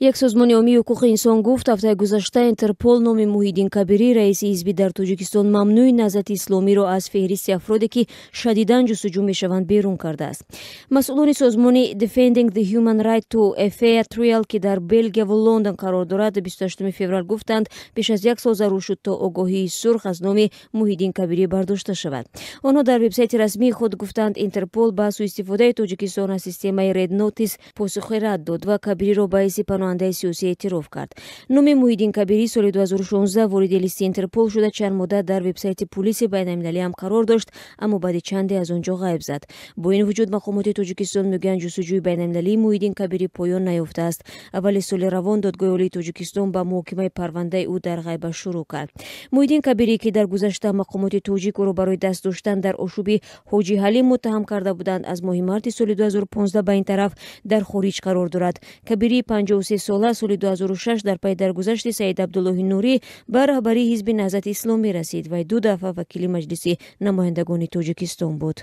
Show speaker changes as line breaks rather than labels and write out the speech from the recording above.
Як созмони омии ҳуқуқи инсон гуфт, ҳафтаи гузашта Интерпол номи Муҳиддин Кабирӣ, раиси ҳизби дар Тоҷикистон мамнӯи Наҳзати Исломиро аз феҳристи афроде, ки шадидан ҷустуҷӯ мешаванд, берун кардааст. Масъулони созмони Defending the Human Right to a Fair Trial, ки дар Белгия ва Лондон қарор дорад, 28 феврал гуфтанд, беш аз як сол зарур шуд, то огоҳии сурх аз номи Муҳиддин Кабирӣ бардошта шавад. Онҳо дар вебсайти расмии худ гуфтанд, Интерпол ба сӯистифодаи Тоҷикистон аз системаи Red Notice посухи рад дод ва Кабириро ба ҳайси паноҳандаи сиёсӣ эътироф кард. Номи Муҳиддин Кабирӣ соли 2016 вориди листи Интерпол шуда, чанд муддат дар вебсайти пулиси байналмилалӣ ҳам қарор дошт, аммо баъди чанде аз он ҷо ғайб зад. Бо ин вуҷуд, мақомоти Тоҷикистон мегӯянд, ҷустуҷӯи байналмилалии Муҳиддин Кабирӣ поён наёфтааст. Аввали соли равон Додгоҳи Олии Тоҷикистон ба муҳокимаи парвандаи ӯ дар ғайбат шурӯъ кард. Муҳиддин Кабирӣ, ки дар гузашта мақомоти тоҷик ӯро барои даст доштан дар ошӯби Ҳоҷи Ҳалим муттаҳам карда буданд, аз моҳи марти соли 2015 ба ин тараф дар хориҷ қарор дорад. Кабирии 53 сола соли 2006 дар пайи даргузашти Саид Абдуллоҳи Нурӣ ба раҳбарии ҳизби Наҳзати Исломӣ расид. Вай ду дафъа вакили Маҷлиси намояндагони Тоҷикистон буд.